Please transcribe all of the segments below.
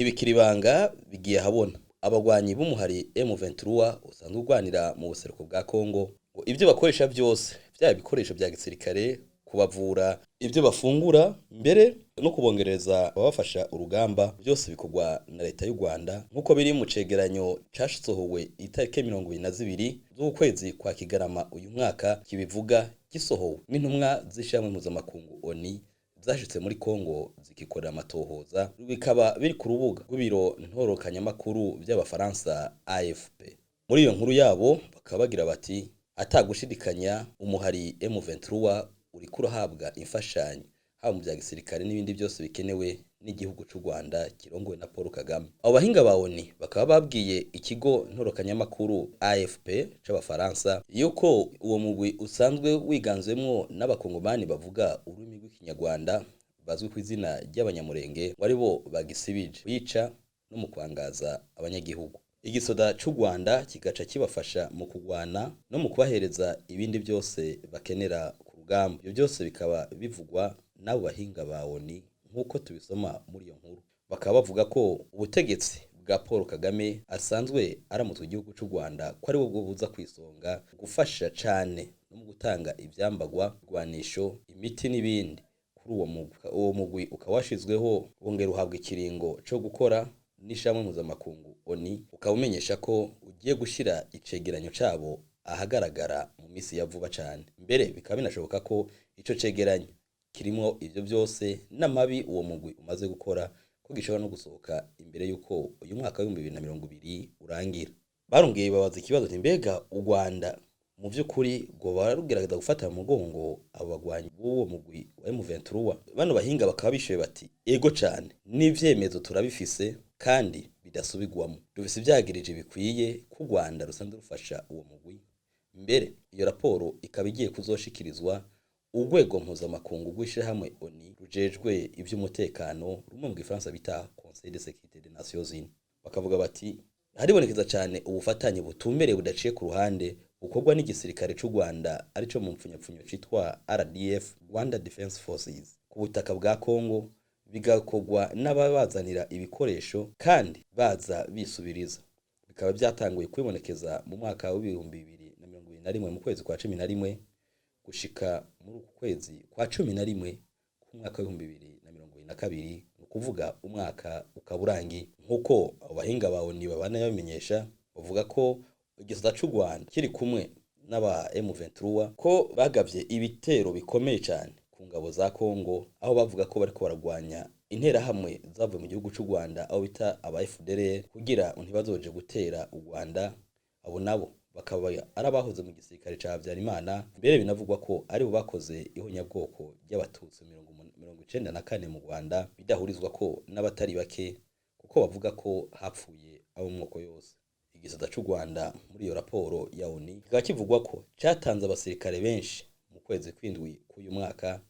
Ntibikiri ibanga, bigiye ahabona. Abagwanyi b'umuhari M23 usanzwe urwanira mu buseruko bwa Kongo, ngo ibyo bakoresha byose, byaba ibikoresho bya gisirikare, kubavura, ibyo bafungura, mbere no kubongereza ababafasha urugamba, byose bikorwa na leta y'u Rwanda, nk'uko biri mu cegeranyo casohowe itariki 22 z'ukwezi kwa Kigarama uyu mwaka kibivuga, gisohowe n'intumwa z'ishirahamwe mpuzamakungu ONU zashitse muri Kongo zikikorera amatohoza. Bikaba biri ku rubuga rw'ibiro ntorokanyamakuru by'Abafaransa AFP. Muri iyo nkuru yabo bakaba bagira bati: "Atagushidikanya, umuhari M23 uriko urahabwa imfashanyo, haba mu bya gisirikare n'ibindi byose bikenewe, n'igihugu c'u Rwanda kirongowe na Paul Kagame." Abo bahinga ba ONU bakaba babwiye ikigo ntorokanyamakuru AFP c'Abafaransa yuko uwo mugwi usanzwe wiganzwemwo n'Abakongomani bavuga ururimi rw'Ikinyarwanda, bazwi ku izina ry'Abanyamurenge, ngo aribo bagisibije kwica no mu kwangaza abanyagihugu. Igisoda c'u Rwanda kigaca kibafasha mu kugwana no mu kubahereza ibindi byose bakenera ku rugamba. Ibyo byose bikaba bivugwa n'abo bahinga ba ONU, nk'uko tubisoma muri iyo nkuru. Bakaba bavuga ko ubutegetsi bwa Paul Kagame asanzwe aramutswe igihugu c'u Rwanda, ko ari bwo buza ku isonga gufasha cane no mu gutanga ivyambagwa, igwanisho, imiti n'ibindi kuri uwo mugwi. Uwo mugwi ukaba washizweho, wongera uhabwa ikiringo co gukora n'ishirahamwe mpuzamakungu ONU, ukaba umenyesha ko ugiye gushira icegeranyo cabo ahagaragara mu misi ya vuba cane. Mbere bikaba binashoboka ko ico cegeranyo kirimwo ivyo byose n'amabi uwo mugwi umaze gukora, ko gishobora no gusohoka imbere y'uko uyu mwaka w'2020 urangira. Barongeye babaza ikibazo ati: "Mbega u Rwanda mu vy'ukuri rwoba rugerageza gufata mu mugongo abo bagwanyi b'uwo mugwi wa M23?" Bano bahinga bakaba bishuye bati: "Ego cane, n'ivyemezo turabifise kandi bidasubirwamo. Dufise ivyagirije bikwiye ko u Rwanda rusanzwe rufasha uwo mugwi." Mbere iyo raporo ikaba igiye kuzoshikirizwa urwego mpuzamakungu rw'ishirahamwe ONU rujejwe ivy'umutekano, rumwe mu Gifaransa bita Conseil de sécurité des Nations Unies. Bakavuga bati: "Haribonekeza cyane ubufatanye butumbereye, budaciye ku ruhande, bukorwa n'igisirikare c'u Rwanda, arico mu mpfunyapfunyo citwa RDF, Rwanda Defense Forces, ku butaka bwa Congo, bigakorwa n'ababazanira ibikoresho kandi baza bisubiriza." Bikaba byatanguye kwibonekeza mu mwaka w'2021 mu kwezi kwa 11 gushika muri uku kwezi kwa 11 k'umwaka w'2022, ni ukuvuga umwaka ukaba urangiye. Nk'uko abo bahinga bawe babana babimenyesha, bavuga ko igisata c'u Rwanda kiri kumwe n'aba M23, ko bagavye ibitero bikomeye cyane ku ngabo za Congo, aho bavuga ko bariko baragwanya interahamwe zavuye mu gihugu c'u Rwanda, aho bita aba FDLR, kugira ntibazoje gutera u Rwanda. Abo nabo bakaba ari abahoze mu gisirikare ca Habyarimana. Mbere binavugwa ko aribo bakoze ihonyabwoko ry'Abatutsi 94 mu Rwanda, bidahurizwa ko n'abatari bake, kuko bavuga ko hapfuye abo mu moko yose. Igisata c'u Rwanda muri iyo raporo ya ONU kikaba kivugwa ko catanze abasirikare benshi mu kwezi kw'indwi k'uyu mwaka,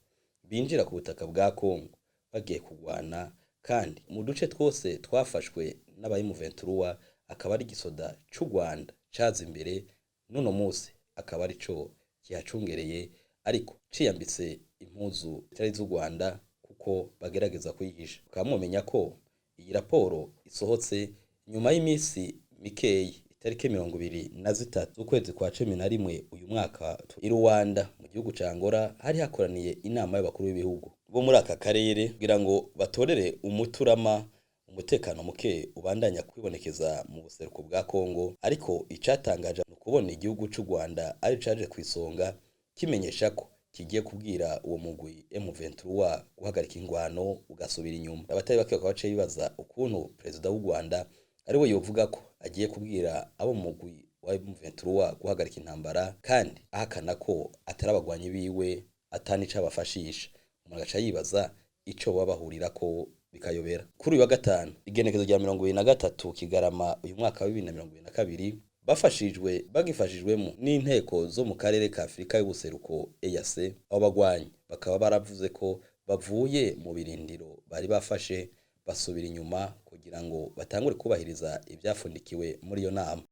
binjira ku butaka bwa Congo bagiye kugwana, kandi mu duce twose twafashwe n'aba M23 akaba ari igisoda c'u Rwanda caza imbere. N'uno munsi akaba arico kihacungereye, ariko ciyambitse impuzu zitari z'u Rwanda, kuko bagerageza kwihisha. Mukaba mwomenya ko iyi raporo isohotse nyuma y'iminsi mikeyi, itariki 23 z'ukwezi kwa 11 uyu mwaka, i Rwanda mu gihugu ca Angola hari hakoraniye inama y'abakuru b'ibihugu bo muri aka karere, kugira ngo batorere umuturama umutekano muke ubandanya kwibonekeza mu buseruko bwa Kongo. Ariko icatangaje ni ukubona igihugu c'u Rwanda ari caje ku isonga, kimenyesha ko kigiye kubwira uwo mugwi M23 guhagarika ingwano, ugasubira inyuma. Abatari bake bakaba baciye bibaza ukuntu perezida w'u Rwanda ari we yovuga ko agiye kubwira abo mu mugwi wa M23 guhagarika intambara, kandi ahakana ko atari abagwanyi biwe, atani abafashisha. Umuntu agaca yibaza ico baba bahurirako, bikayobera. Kuri uyu wa gatanu, igenekezo rya 23 Kigarama uyu mwaka wa 2022, bafashijwe, bagifashijwemo n'inteko zo mu karere ka Afurika y'ubuseruko EAC, abo bagwanyi bakaba baravuze ko bavuye mu birindiro bari bafashe, basubira inyuma kugira ngo batangure kubahiriza ibyafundikiwe muri iyo nama.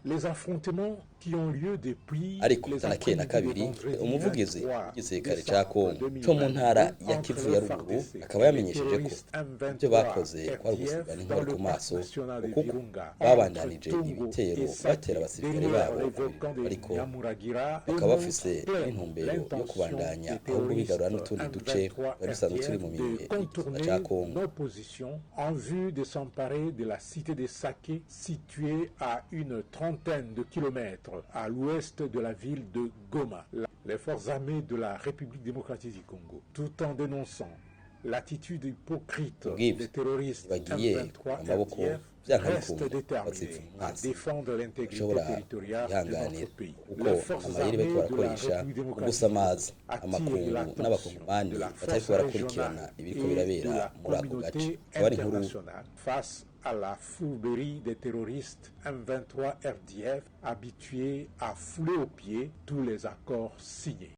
Les affrontements qui ont lieu depuis Ariko les tanakeye na après-midi de kabiri, vendredi umuvugizi 23 w'igisirikare ca décembre Kongo co mu ntara 2022 ya Kivu ya entre ruguru les FARDC akaba et les yamenyesheje ko terroristes ibyo M23 bakoze kwari RDF ugusigana dans inkori le ku parc maso, national des kuko Virunga, babandanije entre Tongo ibitero et Sake, batera abasirikare derrière babo, les volcans de ariko Nyamuragira, bakaba bafise démontre clairement n'intumbero yo l'intention kubandanya des ahubwo bigarura terroristes n'utundi duce M23 twari dusanzwe turi mu RDF minwe de y'igisirikare ca contourner Kongo. nos positions en vue de s'emparer de la cité de Saké, située à une trentaine de kilomètres à l'ouest de la ville de Goma. Les forces armées de la République démocratique du Congo, tout en dénonçant l'attitude hypocrite Kubw'ivyo, des terroristes bagiye M23 amaboko RDF, vyanka restent bikunda déterminés bazipfuna à umwansi défendre l'intégrité bashobora territoriale de kwihanganira notre pays. kuko Les forces amayeri bariko armées de la barakoresha République mu démocratique gusamaza attirent amakungu l'attention n'abakongomani de la batariko force barakurikirana régionale ibiriko et de birabera la muri ako gace. communauté Akaba ari inkuru internationale face à la fourberie des terroristes M23 RDF habitués à fouler aux pieds tous les accords signés.